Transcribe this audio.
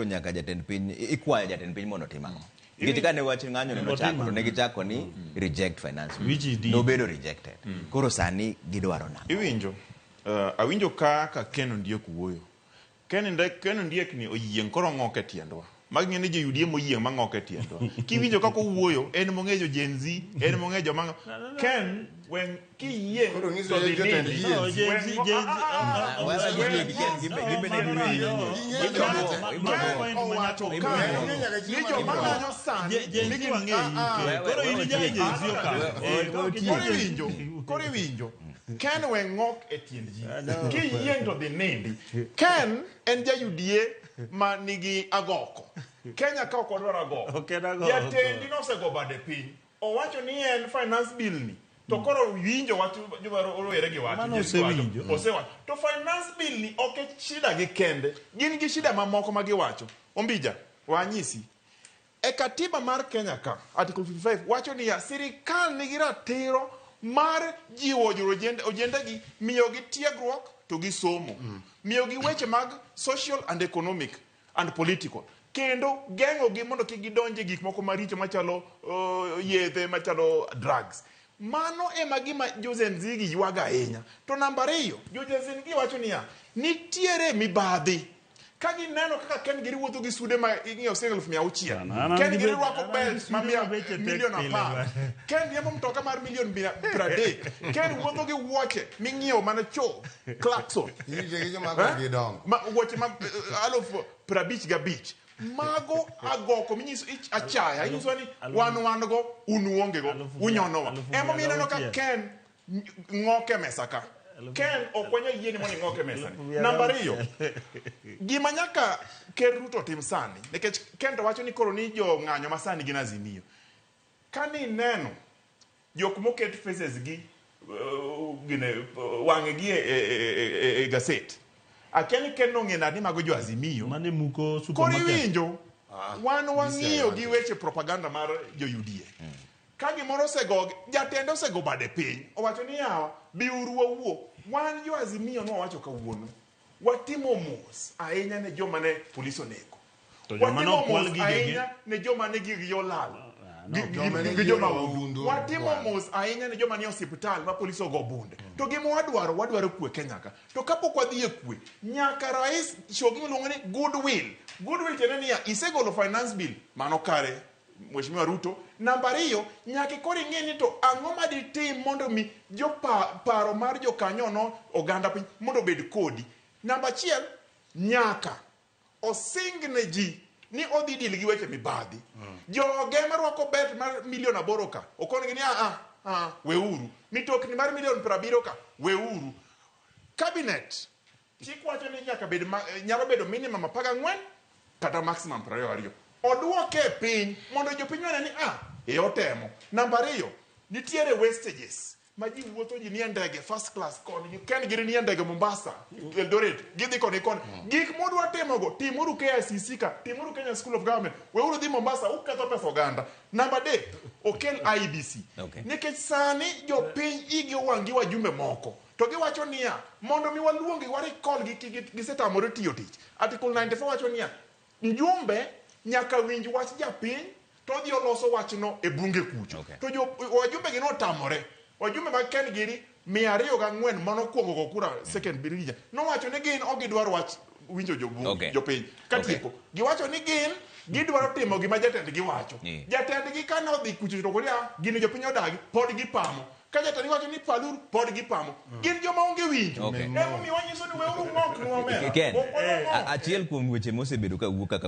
Nyaka jatend piny ikwayo jatend piny mondo otim ang'o? Nikech kane wach ng'anyo ne nochako to ne gichako ni reject finance bill. Which he did. Nobedo rejected. Koro sani gidwaro nang'o? Iwinjo? Awinjo kaka Ken Ondiek wuoyo. Ken Ondiek ni oyieng' koro ong'ok e tiendwa. Magi ng'e ni jo UDA moyieng' mang'ok e tiendwa. Kiwinjo kaka owuoyo, en mong'eyo jo Gen Z, en mong'eyo joma... Ken, wen kiyieng' Koro nyiso to dhi jotend nindi. Gen No, Z. Gen Z, Gen Z, Ah, ah, ah, ah, ah, ah, ah, ah, ah, ah, wen- ah, Gin be- ah, gin be ne ah, giwinjo. ah, Ging'eyo ah, jogo. ah, Ken ah, point ma owacho nyaka- ka Ging'eyo nyaka ni chieng' joma ma ng'anyo sani Gen ni Z gin- wang'eyo ah, ah. ike. Koro in ija Gen Z okalo. Eh, Koro koro ok iwinjo, koro iwinjo. Ken we ng'ok e tiend ji. Kiyieng' to dhi nindi. Ken en ja UDA ma nigi agoko. Kenya ka ok wadwar agoko. Ok en agoko. Jatendi nosego bade piny. Owacho ni en finance bill ni. To koro winjo wach joma rowere gi wacho. Mano Gen Z wacho. osewinjo. Osewacho. To finance bill ni ok e shida gi kende. Gin gi shida mamoko ma giwacho. Ombija, wanyisi. E katiba mar Kenya ka, Article 55 wacho niya, sirikal nigi ratiro mar jiwo ojendegi, miyogi tiegruok to gi somo, miyogi weche mag social and economic and political, kendo geng'ogi mondo kik gidonje gik moko maricho machalo yedhe machalo drugs. Mano ema gima jo Gen Z gi ywago ahinya. To namba ariyo, jo Gen Z gi wacho niya, nitiere mibadhi. Ka gineno kaka Ken Giri wuotho gi sude ma ing'iewo siling 600,000. An Ken gi Giri be- rwako an gi belt ma sude mia ma beche tek milion pile 10. bwana. Ken riembo mtoka mar milion 30. Ken wuotho gi wuoche ming'iewo mana cho, klaxon. Irite gi joma korgi dongo. Ma wuoche ma 55,000. Mago agoko minyiso ich achaya inyiso ni wan wan go un uonge go unyonowa. Emomiyo ineno ka Ken ng'ok e mesa ka. Ken ok wanyal yieni mondo ing'ok e mesa ni. Namba ariyo, gima nyaka Ker Ruto tim sani, nikech Ken to wacho ni koro ni jo ng'anyo ma sani gin Azimio. Ka ni neno jok moket faces gi gine wang'e gi e gaset. Akia ni Ken nong'e nade ni mago jo Azimio. Mane muko Koro supermarket. iwinjo, wan wang'iyo gi weche propaganda mar jo UDA. Ka gimoro osego, jatende osego bade piny, owacho ni yawa, biuru wawuo. Wan jo Azimio nwawacho kawuono, watimo mos ahinya ne joma ne polis onego. To joma Watimo nokwal mos gigegi. ahinya ne joma ne giggi olal. Joma ne Gi joma gigegi mahundu Watimo okwal. mos ahinya ne joma nie osiptal ma polis ogo bunde. To gima wadwaro, wadwaro kwe Kenya ka. To kapok wadhi e kwe, nyaka rais show gima iluongo ni goodwill. Goodwill tiende niya, isegolo finance bill, mano kare Mheshimiwa Ruto. Namba ariyo, nyaka koro ing'e ni to ang'o ma ditim mondo mi jopa, paro mar jokanyono oganda piny mondo obed kodi. Namba achiel, nyaka osing ne ji ni odhi deal gi weche mibadhi. Joge marwako belt mar milion 8 ka, okonigi ni a a weuru. Mitokni mar milion 70 ka, weuru. Cabinet chik wacho ni nyaka bed ma, nyalo bedo minimum 14 kata maximum 22. Oduoke e piny mondo jopiny one ni a e otemo. Namba ariyo, nitiere wastages ma ji wuotho ji nie ndege first class koni Ken giri nie ndege Mombasa, Eldoret, gidhi koni koni. Gik modwa timogo, timuru KICC ka, timuru Kenya School of Government, weuru dhi Mombasa, uketho pesa oganda. Namba adek, okel IEBC. Nikech sani jopiny igi owang' gi wajumbe moko. To giwacho niya, mondo mi waluongi wa recall gi gisetamore tiyo tich. Article 94 wacho niya, mjumbe nyaka winj wach japiny to odhi oloso wachno e bunge kucho. To jo wajumbe gi notamore. Wajumbe mag Ken Giri 204 manokwongo go kura second Birija nowacho ni gin ok gidwar wach winjo jobunge jopiny. Katieko, giwacho ni gin gidwaro timo gima jatendgi wacho. Jatendgi kane odhi kucho to koni gini jopiny odagi pod gipamo. Ka jatendgi wacho ni paluru pod gipamo. Gin joma onge winjo. Emomiyo wanyiso ni weuru ng'ok nwa omera. Ken, Ok wadwar ng'ok. achiel kuom weche mosebedo ka wuok kaka